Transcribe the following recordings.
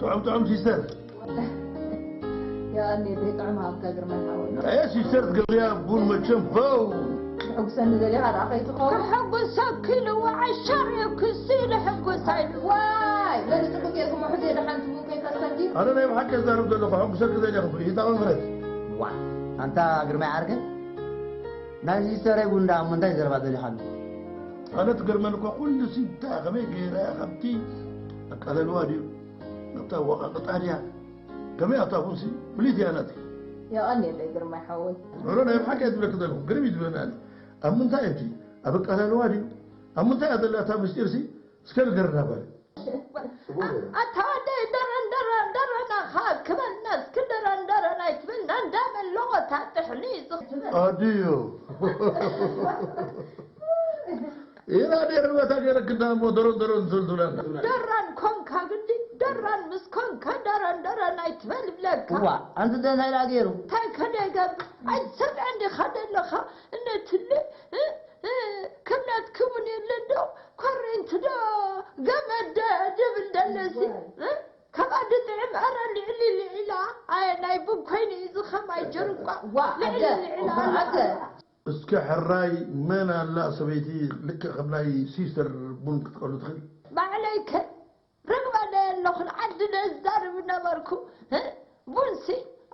ጥዑም ጥዑም ሲስተር። የቐኒ ዘይጥዑም ሃብካ ግርማይ ሓወይ። ኣየ ሲስተር ትገብርያ ቡን መቸም ፋው። ሕጉሰኒ ደሊኻ ደኣ ከይትኸውን። ክሕጉሰኪ ኢልዎ ዓሻር እዩ ክሲ ንሕጉስ ኣይሉ። ዋይ በዚ ጽቡቅ ጌርኩም ሕዚ ደሓን ትብሉ ከይፈርሰኪ። ኣነ ናይ ብሓቂ ዛረብ ዘለኹ ሕጉሰኪ ደሊኹ ይታወ ምረት። ዋ ኣንታ ግርማይ ዓርከይ ናይ ሲስተረይ ቡን ደኣ እሞ እንታይ ዘረባ ደሊኻሉ? ኣነ ትገርመኒ እኳ ኩሉ ሲ እንታይ ከመይ ገይረ ከምቲ ኣቃለልዋ ድዩ ኣብታ ኣወቃቅጣ ድያ ከመይ ኣብታ ቡንሲ ፍልይቲ እያ ናተይ። የቐንየለይ ግርማይ ሓወይ። ኖኖ ናይ ብሓቂ እየ ዝብለኪ ዘለኹ ግርም እዩ ዝብለኒ ኣነ። ኣብ ምንታይ እንቲ ኣብ ኣቃላልዋ ድዩ ኣብ ምንታይ እያ ዘላ እታ ምስጢርሲ እስከ ንገርና ጓል። ኣታ ወደይ ደረን ደረን ደረን ኣኻ ክበልና እስኪ ደረን ደረን ኣይትበልና እንዳመለቖ እታ ጥሕኒ ዝኽበል። ኣድዮ ኢና ደርበታ ገይረክና እሞ ደሮን ደሮን ትብል ትብለና። ደራን ኮንካ ግዲ ደራን ምስ ኮንካ ደረን ደረን ኣይትበል ይብለካ። እዋ ኣንቲ እንታይ ደኣ ገይሩ? እንታይ ከደ ይገብር ኣይትሰምዕን ዲኻ ደለኻ እነትለ ክብነትኪ እውን የለን ዶ ኮሬንት ዶ ገመድ ድብል ደለሲ ካብ ኣደ ጥዕም ኣረ ልዕሊ ልዒላ ኣየ ናይ ቡን ኮይኑ እዩ ዝኸማይ ጀርቋ ዋ ልዕሊ ኣደ ልዕላ ኣደ እስከ ሕራይ መን ኣላ ሰበይቲ ልክዕ ከም ናይ ሲስተር ቡን ክትቀሉ ትኽእል? ባዕለይ ከ ርግበ ደየ ኣለኹን ዓዲ ደዛርብ ነበርኩ ቡንሲ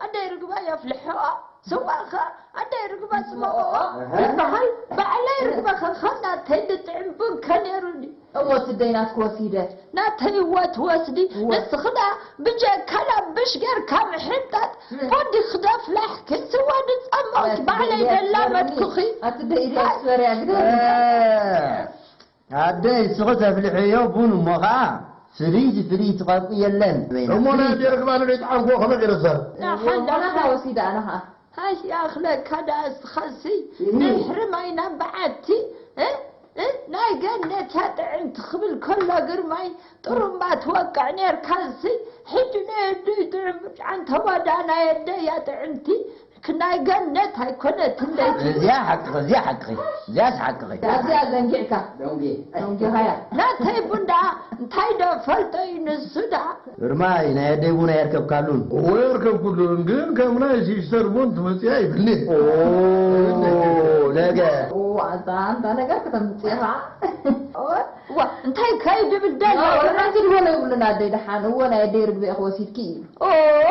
ኣደይ ርግበ የፍልሕኦ ስዋ ኸ ኣደይ ርግበ ስመኦ ዝበሃል ባዕለይ ርግበ ኸ ኸም ናተይ ድጥዕም ቡን ከ ነይሩኒ እሞ ትደይ ናትኪ ወሲደ ናተይ እወ ትወስዲ ንስኺ ደኣ ብጀካ ላብሽ ጌርካ ምሕንጣጥ ቦዲ ክደፍላሕኪ ስዋ ድጸመኦኪ ባዕለይ ደላመድኩኺ ኣቲ ደይ ኢዳ ትበርያ ግደሪ ኣደይ ንስኺ ተፍልሕዮ ቡን እሞ ኸኣ ፍልይቲ ፍልይቲ ቐርቂ የለን እሞ ናይ ኣደይ ርግበ ኣነ ደይጠዓምክዎ ከመይ ገይረ ዝዛረብ እሞ ናታ ወሲደ ኣነ ኸኣ ሃሽ ይኣኽለካ ደኣ እስኻሲ ድሕሪ ማይ ናብ በዓቲ እ እ ናይ ገነት እያ ጥዕምቲ ክብል ከሎ ግርማይ ጥሩምባ ትወቅዕ ኔርካሲ ሕጂ ናይ ኣደይ ጥዑም ብጫ እንተወዳ ናይ ኣደይ እያ ጥዕምቲ ናይ ገነት ኣይኮነትን ለይቲ እዚኣ ሓቅኺ እዚኣ ሓቅኺ እዚኣስ ሓቅኺ ኣብዚኣ ዘንጊዕካ ደንጊኻያ ናተይ ቡን ደኣ እንታይ ዶ ፈልጦ እዩ ንሱ ደኣ ግርማይ ናይ ኣደይ ቡን ኣየርከብካሉን እወ የርከብኩሉን ግን ከም ናይ ሲስተር ቡን ትመፅእ ኣይብልኒ ኦ ነገ ኦ ኣንታ ኣንታ ነገር ከተምፅእኻ ዋ እንታይ ከይድብል ደሎ ወረንቲ ድበሎ ይብሉና ኣደይ ደሓን እወ ናይ ኣደይ ርግበ ኢኺ ወሲድኪ እዩ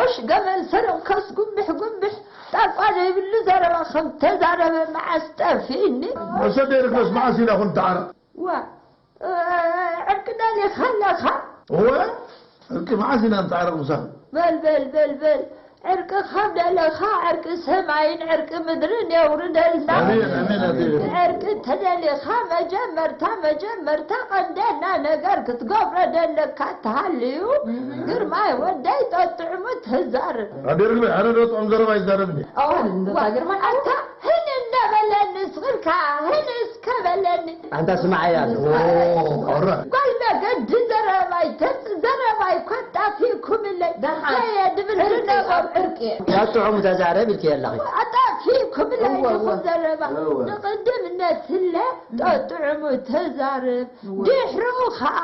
ኦሽ ገመል ሰረቕካስ ጉንብሕ ጉንብሕ ጣቋ ዘይብሉ ዘረባ ከም ተዛረበ መዓስ ጠፊእኒ መሰደይ ርግበስ መዓስ ኢና ኩን ተዓረቕ ዋ ዕርቂ ደሊኻ ኣለኻ እወ ዕርቂ መዓስ ኢና ንተዓረቕ ምሳኹም በል በል በል በል ዕርቂ ካብ ደለኻ ዕርቂ ሰማይን ዕርቂ ምድርን የውርደልና። ኣሜን ኣሜን ኣሜን። ዕርቂ ተደሊኻ መጀመርታ መጀመርታ ቀንደና ነገር ክትገብሮ ደለካ ተሃልዩ ግርማይ ወደይ ጠጥዕሙ ተዛረብ። ኣደርግበ ኣነ ዶ ጥዑም ዘረባ ይዛረብኒ። ኣዋን እንደዛ ግርማይ ኣታ ህን እንዳበለኒ ስኽልካ ህን እስከ በለኒ። ኣንታ ስምዓያ ኣሎ። ኦ፣ ኦራ። ጓል መገዲ ዘረባይ ተጽ ዘረባይ እኳ ኣጣፊእኩምለይ። ደሓን። ከየ ድብል ዕርቂ፣ ዝነበሩ ኣብ ዕርቂ። ያጥዑሙ ተዛረብ ኢልኪ ኣለኺ። ኣጣፊእኩምለይ እወ፣ እወ። ድኹም ዘረባ። እወ። ንቕድምነት ህለ ጠጥዑሙ ተዛርብ። እወ። ድሕሪኡ ኸኣ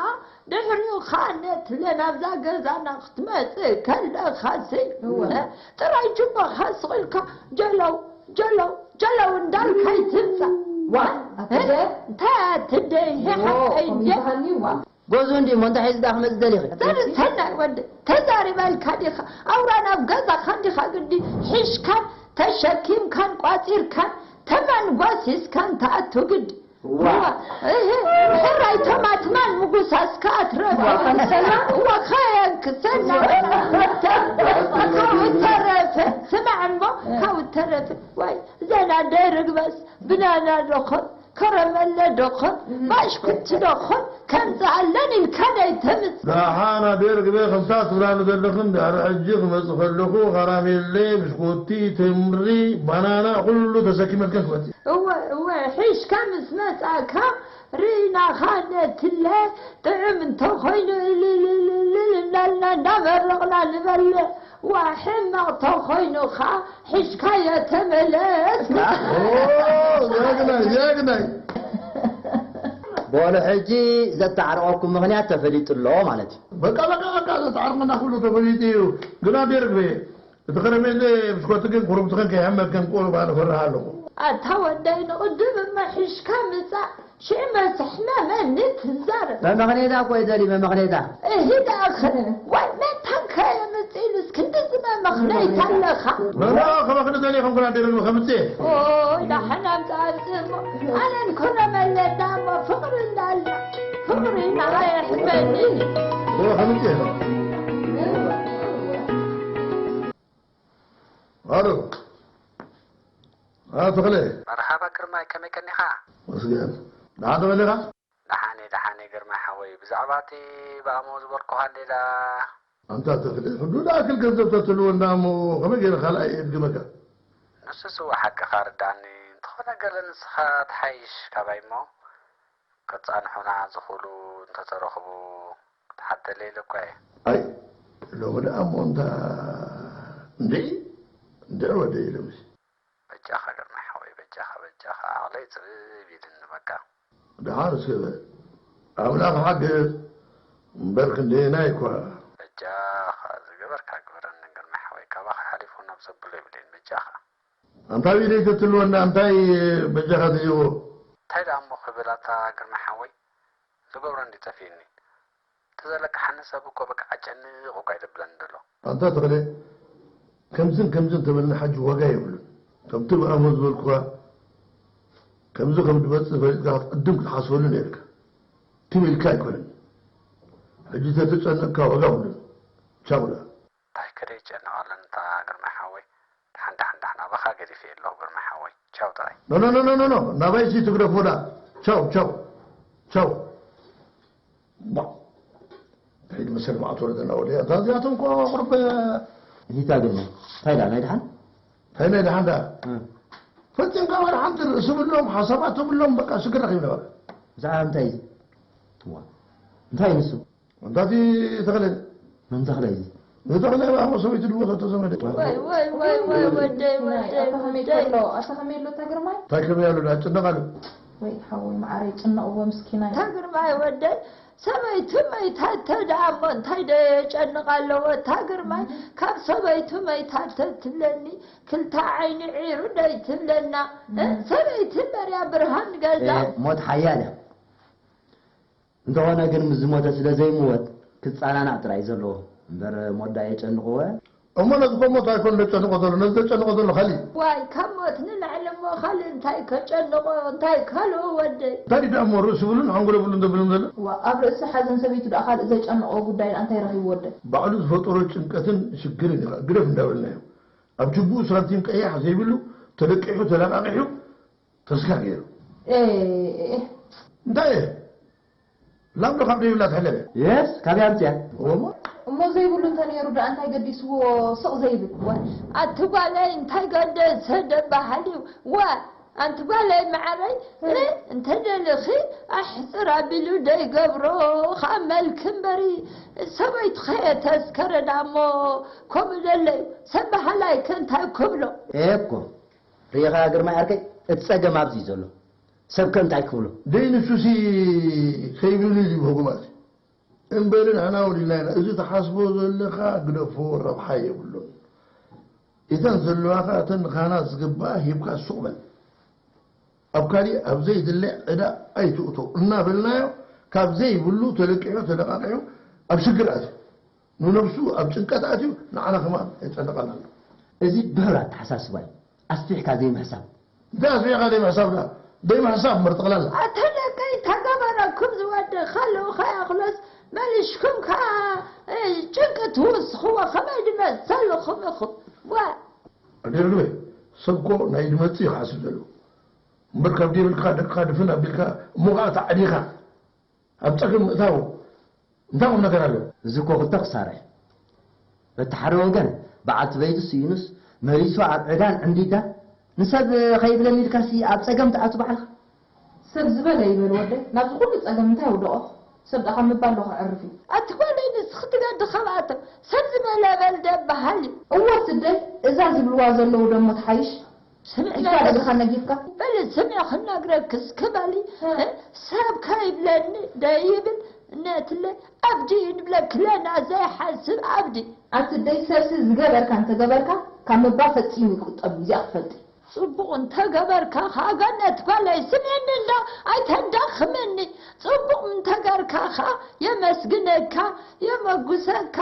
ድሕሪኡ ኻነትለ ናብዛ ገዛና ክትመጽእ ከለኻሲ እወ። ጥራይ ጅባኻ ስቕ ኢልካ ጀለው ጀለው ጀለው እንዳልካ ኣይትምጻእ። ዋ ኣትደ እንታይ ኣትደ ይሄ ሓቀይ እንደ ጎዙ እንዲ እሞ እንታይ ሒዝዳ ክመጽእ ደሊኺ? ሰናይ ወዲ ተዛሪበልካ ዲኻ ኣውራ ናብ ገዛኻ እንዲኻ ግዲ ሒሽካን ተሸኪምካን ቋጺርካን ተመንጓሲስካን ትኣቱ ግዲ ሕራይ ተማትማን ምጉሳስካ ኣትረፍ ወኸየንክሰና ካብኡ ተረፈ ስማዕ እሞ ካብኡ ተረፈ ወይ ዘናደይ ርግበስ ብናና ዶኾን ከረመለ ዶኾን ባሽኩቲ ዶኾን ከምፅኣለን ኢልካ ናይ ተምፅ ደሓና ቤርግበ ከምታ ትብላኒ ዘለኽን ድሕሪ ሕጂ ክመፅእ ከለኹ ካራሜለ ብሽኮቲ ተምሪ ባናና ኩሉ ተሰኪመልክን ክመፅእ እወ እወ ሒሽካ ምስ መጻእካ ርኢናኻ ነትለ ጥዑም እንተኾይኑ እልልልልል እናልና እናመረቕና ንበልዕ ዋ ሕማቕ ተኾይኑ ኸዓ ሒሽካዮ ተመለስ ጀግናይ ጀግናይ በሉ ሕጂ ዘተዓርቐኩም ምኽንያት ተፈሊጡ ኣሎ ማለት እዩ በቃ በቃ በቃ፣ ዘተዓርቕና ኩሉ ተፈሊጡ እዩ። ግና ደርግበ፣ እቲ ከረሜለ ብስኮቲ ግን ቁሩብትኸን ከይሃመልከን ቁሩብ ኣነ ፈርሃ ኣለኹ። ኣታ ወደይ፣ ንቕድም እማ ሒሽካ ምጻእ፣ ሽዕ መስሕና መን ትዛረብ? መመኽኔታ እኮ እዩ ደልዩ፣ መመኽኔታ። እሂ ደኣኸ፣ ዋይ መታንካ የምጽኢሉስ ክንድዚ መመኽነይታ ኣለኻ? መመ-፣ ከመኽኒ ደልየ ከም ግና ደርግበ ከምጽእ። ኦ፣ ደሓን ኣምጽእ ኣምጽእ እሞ፣ ኣነ እንኮ ነመለና እሞ ፍቕሪ እንዳለ፣ ፍቕሪ ንዓይ ኣሕመኒ። ኦ፣ ከምጽእ። ኣሎ። ኣቶ ተኽለ። መርሓባ ግርማይ፣ ከመይ ቀኒኻ? መስገን። ደሓን ተመሊኻ? ደሓን እየ፣ ደሓን እየ ግርማይ ሓወይ። ብዛዕባ እቲ ብኣሞ ዝበልኩኻ እንዴ ደኣ? ኣንታ ተኽለ፣ ሕዱድ ኣክል ገንዘብ ተትህልወና እሞ ከመይ ገይረ ካልኣይ እድግመካ? ንሱስ እወ ሓቅኻ ርድኣኒ። እንተኾነ ገለ ንስኻ ትሓይሽ ካባይ እሞ፣ ከጻንሑና ዝኽእሉ እንተተረኽቡ ክትሓተለይ ኢለ እኳ እየ። ኣይ፣ ሎሚ ደኣ እሞ እንታ እንድዒ፣ እንድዒ ወደይ ኢሎምሲ። በጃኻ ግርማይ ሓወይ፣ በጃኻ፣ በጃኻ፣ ዓቕለይ ጽብብ ኢልኒ በቃ። ደሓን እስከ በል፣ ኣምላኽ ሓግዝ እምበር ክንደየናይ እኳ። በጃኻ፣ ዝገበርካ ግበረኒ ግርማይ ሓወይ፣ ካባኻ ሓሊፉ ናብ ዘብሎ የብለይን፣ በጃኻ። ኣንታ ኣብ ኢደይ ተትህልወና፣ እንታይ በጃኻ ትህቦ? እንታይ ደኣ እሞ ክብል ኣታ ግርማይ ሓወይ፣ ዝገብሮ እንዲ ጠፊእኒ። ተዘለቅሓኒ ሰብ እኮ በቃ ኣጨንቕ እኳ እዩ ዘብለኒ ዘሎ። ኣንታ ተኽለ፣ ከምዝን ከምዝን ተበልና ሓጂ ዋጋ የብሉን። ከምቲ ብኣሞ ዝበልኩኻ፣ ከምዚ ከም ዝመጽእ ፈሊጥካ ክትቅድም ክትሓስበሉ ነይርካ። ትም ኢልካ ኣይኮነን። ሕጂ ተተጨነቕካ ዋጋ የብሉን። ቻው ደኣ። እንታይ ከደ ይጨነቕ ኣለኒ እታ ግርማይ ሓወይ? ደሓን፣ ደሓን፣ ደሓን፣ ኣባኻ ገዲፈ ኣለኹ ግርማይ ሓወይ። ቻው ጥራይ። ኖ፣ ኖ፣ ኖ፣ ኖ፣ ኖ፣ ኖ። ናባይሲ ትግደፎ ደኣ። ቻው፣ ቻው፣ ቻው። ባ-፣ እንታይ መሰል ማዕቶ ወረደና ወደ። እታ እዚኣቶም እኮ ቁርብ ሂታ ግን እንታይ ደኣ ናይ ደሓን? እንታይ ናይ ደሓን ደኣ? እ። ፈጺምካ ወላ ሓንቲ ርእሲ ብሎም፣ ሓሳባት ብሎም፣ በቃ ሽግር ረኺብና በቃ። ብዛዕባ እንታይ እዩ? ዋ። እንታይ ንሱ? ኣንታ እቲ ተኽለ። መን ተኽለ እዩ? እዚ ተኽለ ኣብ ሰበይቱ ድሞ ተተዘመደ። ወይ፣ ወይ፣ ወይ፣ ወይ፣ ወደይ፣ ወደይ፣ ኣታ ከመይ ወደይ። ከሎ፣ ኣታ ከመይ ኣሎ፣ ኣታ ግርማይ? እንታይ ከመይ ኣሎ፣ ዳኣ ጭነቕ ኣሎ። ወይ ሓወይ፣ መዓረይ፣ ጭነቕዎ፣ ምስኪናይ። ኣታ ግርማይ፣ ወደይ፣ ሰበይቱ መይታ ተደኣ እሞ እንታይ ዶ የጨንቕ ኣለዎ? ኣታ ግርማይ፣ ካብ ሰበይቱ መይታ ተትብለኒ፣ ክልተ ዓይኒ ዒሩ ዶ ይትብለና? እ፣ ሰበይቲ እምበር እያ ብርሃን ገዛ። እ፣ ሞት ሓያል እያ። እንተኾነ ግን ምስ ዝሞተ ስለ ዘይምወት ክጸናናዕ ጥራይ እዩ ዘለዎ እምበር ሞት ደኣ የጨንቕዎ። እሞ ነዚ እኮ ሞት ኣይኮን ዘጨንቆ ዘሎ፣ ነዚ ዘጨንቆ ዘሎ ካልእ እዩ። ዋይ፣ ካብ ሞት ንላዕሊ እሞ ካልእ እንታይ ከጨንቆ፣ እንታይ ካልኦ ወደይ? እንታይ ደኣ እሞ ርእሲ ብሉን ሓንጎል ብሉን ዘብሎም ዘሎ? ዋ፣ ኣብ ርእሲ ሓዘን ሰበይቱ ደኣ ካልእ ዘጨንቆ ጉዳይ ደኣ እንታይ ረኺቡ ወደይ? ባዕሉ ዝፈጠሮ ጭንቀትን ሽግርን እዩ፣ ግደፍ እንዳበልናዮ። ኣብ ጅቡኡ ሳንቲም ቀያሕ ዘይብሉ ተለቂሑ ተለቃቂሑ ተስካር ገይሩ። ኤ፣ ኤ፣ እንታይ እየ? ላም ዶ ካብ ደይብላ ትሕለበ? የስ፣ ካበይ ኣምፅያ? እወ እሞ። እሞ ዘይብሉ እንተ ነይሩ ደኣ እንታይ ገዲስዎ ስቕ ዘይብል? ዋይ፣ ኣቲ ጓለይ እንታይ ገደሰ ደበሃል እዩ? ዋ፣ ኣንቲ ጓለይ መዓረይ፣ እ፣ እንተ ደልኺ ኣሕፅር ኣቢሉ ደይገብሮ ኸዓ መልኪ እምበሪ፣ ሰበይቱ ኸየ ተስከረ ደኣ እሞ ከምኡ ደለዩ ሰብ በሃላይ ከ እንታይ ክብሎ? ኤኮ፣ ርኢኻ ግርማይ ዓርከይ፣ እቲ ጸገም ኣብዚ እዩ ዘሎ። ሰብ ከ እንታይ ክብሎ? ደይ ንሱሲ ከይብሉ እዩ ዝብህጉ ማለት እዩ። እምበሪ ንሕና ወሊድና ኢና። እዚ ትሓስቦ ዘለኻ ግደፎ፣ ረብሓ የብሉን። እተን ዘለዋኻ፣ እተን ንኻህናት ዝግብኣ ሂብካ ሱቕ በል። ኣብ ካሊእ ኣብ ዘይድለ ዕዳ ኣይትእቶ እናበልናዮ፣ ካብ ዘይብሉ ተለቂሑ ተለቃቂሑ ኣብ ሽግር ኣትዩ። ንነብሱ ኣብ ጭንቀት ኣትዩ፣ ንዓና ከማን የጨንቐና ኣሎ። እዚ ድሑር ኣተሓሳስባ እዩ። ኣስፊሕካ ዘይምሕሳብ። እንታይ ኣስፊሕካ ዘይምሕሳብ ደኣ? ዘይምሕሳብ እምበር ጠቕላላ። ኣታ ደቀይ ተገበረኩም ዝወድእ ከለዉ ከይኣኽሎስ መሊሽኩም ከኣ፣ እ፣ ጭንቂ ትውስኽዎ ከመይ ድመሰልኹም ኢኹም? ዋ! ኣደርግበ፣ ሰብ እኮ ናይ ድመጽእ እዩ ክሓስብ ዘለዎ። እምበር ካብ ደይብልካ ደቅኻ ድፍን ኣቢልካ እሞ ከኣ ተዓዲኻ ኣብ ጸገም ምእታው እንታይ ቁም ነገር ኣለዎ? እዚ እኮ ክልተ ክሳራ እዩ። በቲ ሓደ ወገን በዓልቲ በይቱ ስኢኑስ መሊሱ ኣብ ዕዳን ዕንዲዳን ንሰብ ከይብለኒ ኢልካሲ ኣብ ጸገም ትኣቱ ባዕልኻ። ሰብ ዝበለ ይበል ወደይ፣ ናብዚ ኩሉ ጸገም እንታይ ኣውደቖ? ሰብ ደኣ ካብ ምባል ዶ ከዕርፍ እዩ? ኣቲ ጓለይ ንስኺ ትገዲ ካብኣቶም ሰብ ዝበለ በል ደበሃል እዩ። እወ ስደይ፣ እዛ ዝብልዋ ዘለዉ ደሞ ትሓይሽ? ስምዒ ኢልካ በሊ። እግርኻ ነጊፍካ? በሊ ስምዒ ክነግረኪ እስኪ በሊ። እ። እ፣ ሰብ ከይብለኒ ደይብል፣ ነትለ ኣብዲ ንብለክለና ዘይሓስብ ኣብዲ። ኣቲ ደይ ሰብሲ ዝገበርካ እንተገበርካ ካብ ምባል ፈጺሙ ይቁጠብ። እዚኣ ክትፈልጢ። ጽቡቕ እንተገበርካ ኸኣ ገነት ጓለይ ስምዕኒ እንዳ ኣይተዳኽምኒ። ጽቡቕ እንተገርካ ኸኣ የመስግነካ የመጉሰካ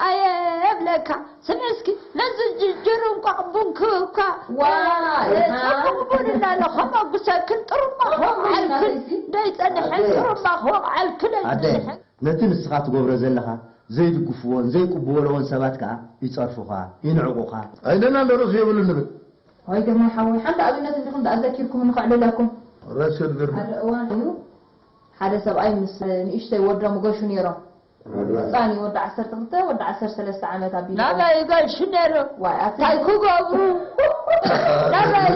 ኣየ የብለካ። ስምዒ እስኪ ነዚ ጅርንቋቕ ቡንኪ እኳ ዋይ፣ ጽቡቕ ቡን እናለ ከመጉሰክን ጥሩምባ ክወቕዓልክን ደይጸንሐን ጥሩምባ ክወቕዓልክን ኣይጸንሐን። ነቲ ንስኻ ትገብሮ ዘለኻ ዘይድግፍዎን ዘይቅብወልዎን ሰባት ከኣ ይጸርፉኻ፣ ይንዕቑኻ። ኣይደናን ዶ ርእሲ የብሉን ንብል። ዋይ ግርማይ ሓወይ ሓንቲ ኣብነት እንዲኹም ደኣ ዘኪርኩምኒ ከዕልለኩም። ራስል ግርማ። ሓደ እዋን እዩ ሓደ ሰብኣይ ምስ ንእሽተይ ወዶም ይገሹ ነይሮም። ህጻን እዩ ወዲ ዓሰርተ ክልተ ወዲ ዓሰርተ ሰለስተ ዓመት ኣቢሉ። ናባይ ይገሹ ነይሮም። ዋይ ኣቲ እንታይ ክገብሩ? ናባይ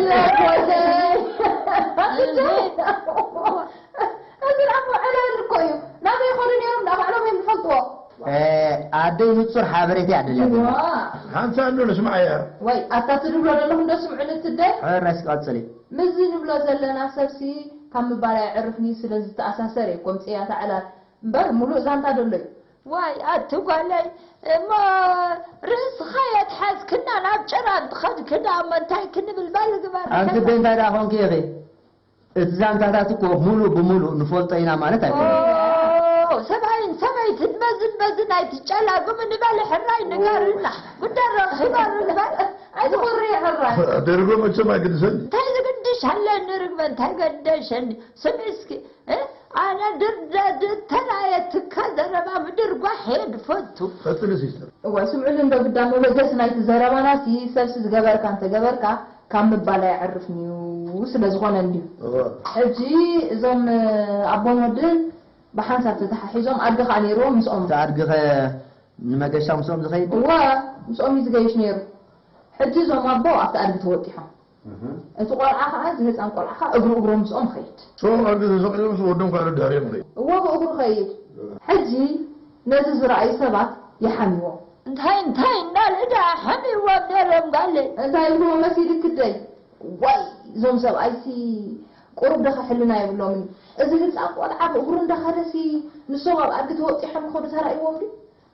ይወደይ። እዚ ደኣ ዕላል እኮ እዩ። ናበይ ይኸዱ ነይሮም ደኣ ባዕሎም እዮም ዝፈልጥዎ። ኣደይ ንጹር ሓበሬታ እያ ደልያ። ሓንሳብ እንዶ ንስምዓያ። ወይ ኣታ ትድብሎ ዘለኹ እንዶ ስምዑኒ እቲ ኣደ። ሕራይ እስኪ ቀጽሊ። ምስዚ ንብሎ ዘለና ሰብሲ ካብ ምባል ኣየዕርፍን እዩ ስለ ዝተኣሳሰር እየ እኮ ኣምጺኤያ እታ ዕላል እምበር ምሉእ ዛንታ ደሎ እዩ። ዋይ ኣቲ ጓለይ እሞ ርእስኻ የትሓዝክና ናብ ጭራ እንትኸድኪ ደኣ እሞ እንታይ ክንብል በሊ ግበሪ። ኣንቲ ኣደ እንታይ ደኣ ኾንኪ ኢኺ? እቲ ዛንታታት እኮ ሙሉእ ብሙሉእ ንፈልጦ ኢና ማለት ኣይኮነን። ኦ፣ ሰብኣይን ሰበይትን በዝን በዝን ኣይትጨላግሙ ንበል ሕራይ ንገርና። ጉዳይ ረኺባሉ ንበል። ኣይትኹሪ ሕራይ። ኣደርጎ መቸም ኣይግድሰን። እንታይ ዝግድሽ ኣለኒ ርግበ እንታይ ገደሸኒ። ስሚ እስኪ እ? ኣነ ድርደድ ተራየትካ ዘረባ ምድርጓሕ እየ ድፈቱ። ቀጽሊ ሲስተር። እዋይ ስምዑኒ እንዶ ግዳ መበገሲ ናይቲ ዘረባናሲ ሰብሲ ዝገበርካ እንተገበርካ ካብ ምባል ኣየዕርፍን እዩ ስለ ዝኾነ እንድዩ። ሕጂ እዞም ኣቦን ወድን ብሓንሳብ ተተሓሒዞም ኣድጊ ከኣ ነይርዎም ምስኦም። እቲ ኣድጊኸ ንመገሻ ምስኦም ዝኸይድ ድዩ? እወ ምስኦም እዩ ዝገይሽ ነይሩ። ሕጂ እዞም ኣቦ ኣብቲ ኣድጊ ተወጢሖም። እቲ ቆልዓ ከኣ እዚ ህጻን ቆልዓ ከኣ እግሩ እግሮም ምስኦም ይኸይድ። ሶ ኣድጊ ተሰቒሎም ምስ ወዶም ከኣ ደድሕሪኦም ይኸይድ። እወ ብእግሩ ይኸይድ። ሕጂ ነዚ ዝረኣዩ ሰባት ይሓምዎም። እንታይ እንታይ እንዳለ ደኣ ሓሚዎም ነይሮም ጋለይ። እንታይ ይብልዎ መሲልኪ ኣደይ? ዋይ እዞም ሰብኣይሲ ቁሩብ ደኸ ሕልና የብሎምን። እዚ ህጻን ቆልዓ ብእግሩ እንዳኸደሲ ንሶም ኣብ ኣድጊ ተወጢሖም ክኸዱ ተራእይዎም ድዩ?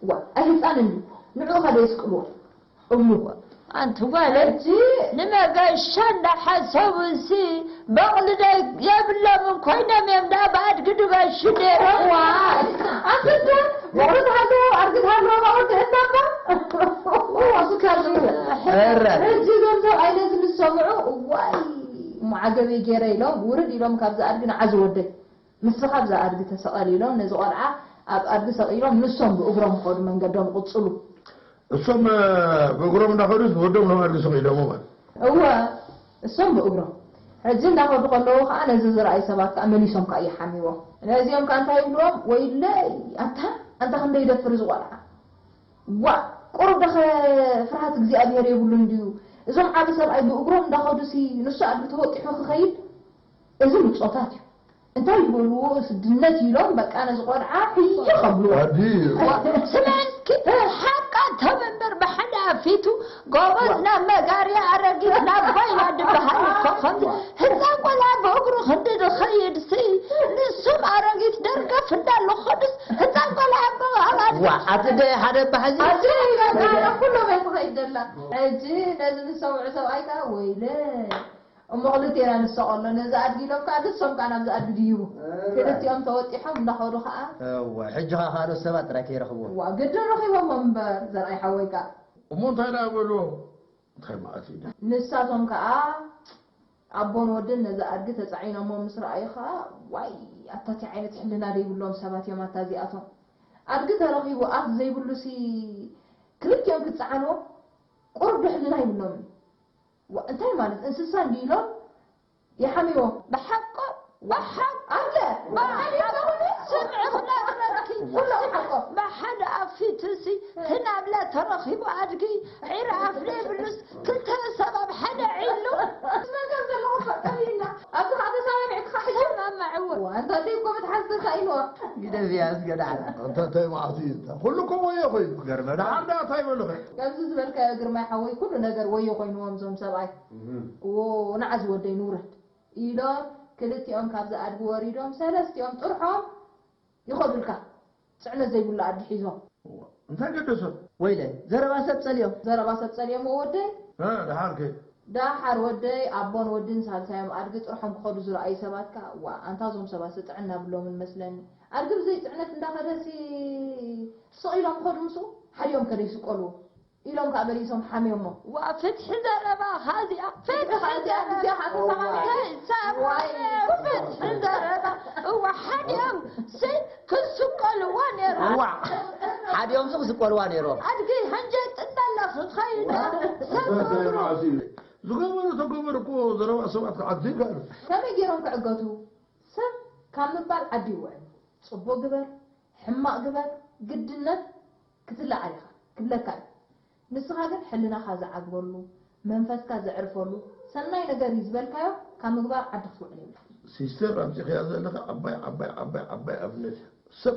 ዋይ ኣይህጻንን ድዩ? ንዕኡ ከ ደየስቅልዎ? እሞ ኣንቲ ጓለይ ሕጂ ንመገሻ እንዳሓሰቡሲ በቕሊ ዶ የብሎምን ኮይኖም እዮም ደኣ ብኣድጊ ድገሹ ነይሮም። ዋይ ኣንቲ ዶ በቕሊ ትሃልዎ ኣድጊ ትሃልዎ ባወዲ ህታባ ኧረ ሕጂ እዞም ሰብኣይ ነዚ ምስ ሰምዑ እዋይ እሞ ዓገበይ ገይረ ኢሎም ውርድ ኢሎም ካብዚ ኣድጊ ንዓ ዝወደይ ንስኻ ኣብዛ ኣድጊ ተሰቐል ኢሎም ነዚ ቆልዓ ኣብ ኣድጊ ሰቒሎም ንሶም ብእግሮም ክኸዱ መንገዶም ይቕጽሉ። እሶም ብእግሮም እንዳኸዱስ ወዶም ናብ ኣድጊ ሰቒሎሞ ማለት። እወ እሶም ብእግሮም ሕጂ እንዳኸዱ ከለዉ ኸኣ ነዚ ዝረኣዩ ሰባት ከኣ መሊሶም ከኣ ይሓምይዎም። ነዚኦም ከኣ እንታይ ይብልዎም ወይለይ ኣንታ ኣንታ ክንደይ ይደፍር እዚ ቆልዓ ዋእ ቁሩብ ደኸ ፍርሃት እግዚኣብሄር የብሉን ድዩ እዞም ዓቢ ሰብኣይ ብእግሮም እንዳኸዱሲ ንሱ ኣድጊ ተወጢሑ ክኸይድ እዚ ምጾታት እዩ። እንታይ ይበልዎ ስድነት ኢሎም በቃ ነዚ ቆልዓ ሕይ ከብልዎ። ኣዲ ስለ እስኪ ሓቃ ተመንበር ብሓደ ኣፊቱ ጎበዝ ናብ መጋርያ ኣረጊት ናብ ባይላ ድበሃል እኮ ከምዚ ህፃን ቆልዓ ብእግሩ ክንዲ ዝኸይድ ሲ ንሱም ኣረጊት ደርገፍ እንዳሉ ከዱስ ህፃን ቆልዓ ኣቦ ኣባል ዋ ኣቲ ደ ሓደ ባሕዚ ኣቲ በቃ ኩሎም እየ ትኸይድ ደላ ሕጂ ነዚ ዝሰምዑ ሰብኣይ ከዓ ወይለ እሞ ክልቴና ንሰቐሎ ነዚ ኣድጊ ኢሎም ከዓ ንሶም ከዓ ናብዚ ኣድጊ ድይቡ ክልቲኦም ተወጢሖም እንዳኸዱ ከዓ እወ ሕጂ ከዓ ካልኦት ሰባት ጥራይ ከይረኽብዎ ዋ ግድን ረኺቦሞ እምበር ዘርኣይ ሓወይ ከዓ እሞ እንታይ ደኣ በልዎ እንታይ መዓት እዩ ደኣ ንሳቶም ከዓ ኣቦን ወድን ነዚ ኣድጊ ተፃዒኖሞ ምስ ረኣዩ ከዓ ዋይ ኣታ ታይ ዓይነት ሕልና ደይብሎም ሰባት እዮም ኣታ እዚኣቶም ኣድጊ ተረኺቡ ኣፍ ዘይብሉሲ ክልቲኦም ክፀዓንዎ ቁሩብ ዶ ሕልና ይብሎምን ዋእ እንታይ ማለት እንስሳ እንድዩ ኢሎም ይሓምይዎ። ብሓቆ ብሓቅ ኣለ ብሓሊፍ ተኾነ ስምዒ ክነግረኪ ኩሎም ሓቆ ብሓደ ኣብ ፊቱሲ ትናብለ ተረኺቡ ኣድጊ ዒር ኣፍ ዘይብሉስ ክልተ ሰብ ኣብ ሓደ ዒሉ ነገር ዘለኹም ፈቀሪና ኣብዚ ከዓ ተሰማሚዕካ ሓይሰማማዕዎ ዋንታ ደይ ኮመት ሓዝተካ ኢልዎ ግደፍያ እስገ ዳዕላ እንተ እንታይ መዓት እዩ እንተ ኩሉ እኮ ወዮ ኮይኑ ገርመ ደሓር ደኣ እንታይ በሉኸ ከምዚ ዝበልካዮ ግርማይ ሓወይ ኩሉ ነገር ወዮ ኮይንዎም እዞም ሰብኣይ እዎ ንዓ ዝወደይ ንውረድ ኢሎም ክልቲኦም ካብዚ ኣድጊ ወሪዶም ሰለስቲኦም ጥርሖም ይኸዱልካ ጽዕነት ዘይብሉ ኣዲ ሒዞም። እንታይ ገደሶ? ወይለ ዘረባ ሰብ ጸልዮም። ዘረባ ሰብ ጸልዮም ወደይ። ደሓር ከ? ደሓር ወደይ ኣቦን ወድን ሳልሳዮም ኣድጊ ጥርሖም ክኸዱ ዝረኣዩ ሰባት ከኣ ዋ ኣንታ ዞም ሰባት ጥዕና ብሎምን መስለኒ። ኣድጊ ብዘይ ጽዕነት እንዳኸደሲ ስቕ ኢሎም ክኸዱ ምስኡ ሓዲኦም ከደ ይስቀልዎ። ኢሎም ከኣ በሊሶም ሓምዮሞ። ዋ ፍትሒ ዘረባ ኻዚኣ ፍትሒ ዘረባ ፍትሒ ዘረባ እዋ ሓዲኦም ሲ ክስቀልዋ ነይሩ። ዋ ሓዲኦም ዚ ክስቀልዋ ነይሮም። ኣድጊ ሕንጀጥ እንዳላ ክኸይዳ ሰብ ዝገበሩ ተገበሩ እኮ ዘረባ ሰባት ክዓት ዘይከኣሉ። ከመይ ገይሮም ክዕገቱ? ሰብ ካብ ምባል ዓዲ ይውዕል። ጽቡቕ ግበር ሕማቕ ግበር ግድነት ክትለዓል ኢኻ ክብለካ እዩ። ንስኻ ግን ሕልናኻ ዝዓግበሉ፣ መንፈስካ ዘዕርፈሉ ሰናይ ነገር እዩ ዝበልካዮ ካብ ምግባር ዓዲ ክትውዕል የብልካ። ሲስተር ኣምጺኽያ ዘለኺ ዓባይ ዓባይ ዓባይ ዓባይ ኣብነት እያ። ሰብ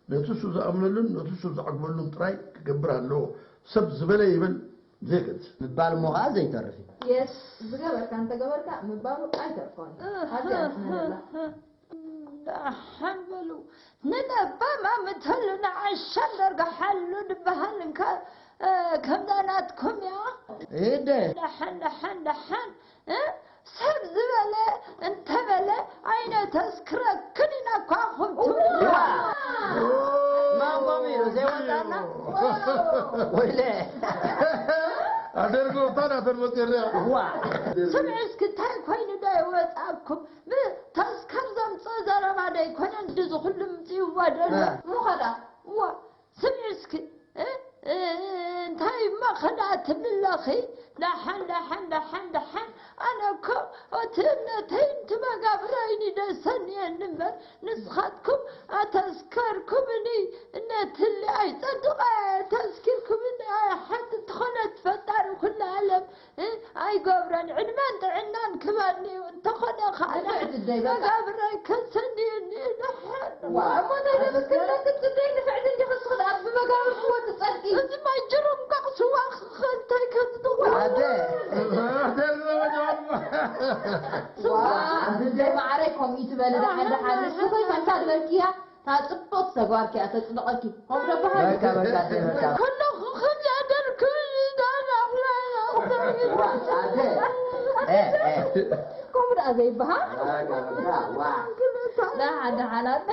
ነቲ እሱ ዝኣምነሉን ነቲ እሱ ዝዓግበሉን ጥራይ ክገብር ኣለዎ። ሰብ ዝበለ ይበል ዘይገድስ። ምባል እሞ ኸዓ ዘይተርፍ እዩ። የስ ዝገበርካ እንተገበርካ ምባሉ ኣይተርፎን። ኣደ ኣስመረላ። ደሓን በሉ ንለባም ኣምተሉ ንዓሻ ደርግሓሉ ድበሃል እንካ ከምዛ ናትኩም እያ። እደ። ደሓን ደሓን ደሓን ሰብ ዝበለ እንተበለ ኣይነተስክረክን ኢና እኳ ኹም ትብሉ። ማንጎም እዩ ዘይወጣና ወይለ ኣደርጎ ታና ተርቦ ጤርያ ዋ ስምዒ እስኪ እንታይ ኮይኑ ዶ ይወፃኩም? ብተስከር ዘምፅእ ዘረባ ዶ ኣይኮነን ድዚ ኩሉ ምፅእዋ ደሎ? እሞ ኸዳ እዋ ስምዒ እስኪ እንታይ እሞ ኸዳ ትብለኺ? ደሓን ደሓን ደሓን ደሓን ኣነ እኮ እቲ እምነተይ እንቲ መጋብረይን እዩ ደሰንየኒ እምበር ንስኻትኩም ኣተስከርኩምኒ ነትሊ ኣይጸድቐ ተስኪርኩምኒ ኣይሓትት ትኾነ ትፈጣሪ ኩሉ ዓለም ኣይገብረን ዕድመን ጥዕናን ክበኒ እንተኾነ ከዓ መጋብረ ከሰንየኒ ንሓን እሞ እንታይ ዘመስክርለክ ጽደይ ንፍዕቲ እንዲኺ ንስኺ ደኣ ብመጋብር ክወ ትጸድቂ እዚ ማይ ጅሩም ቃቕስዋ ክኸንታይ ከዝድቑ ኣደ ስዋ ኣንተ ደይ ማዕረይ ከምኡ ትበሊ ደሓን ደሓን ንስኺ ከምታ ዝበልክያ እታ ጽብቕቲ ተግባርኪ እያ ተጽድቐኪ። ከምኡ ዶ በሃሊ? በቃ በቃ ኣደ በቃ። ከለኹ ከምዚ ኣደርኩ ዳናቕላ ኣደ እ እ ከምኡ ደኣ ዘይበሃል። በቃ በቃ ዋ ደሓን ደሓን ኣደ።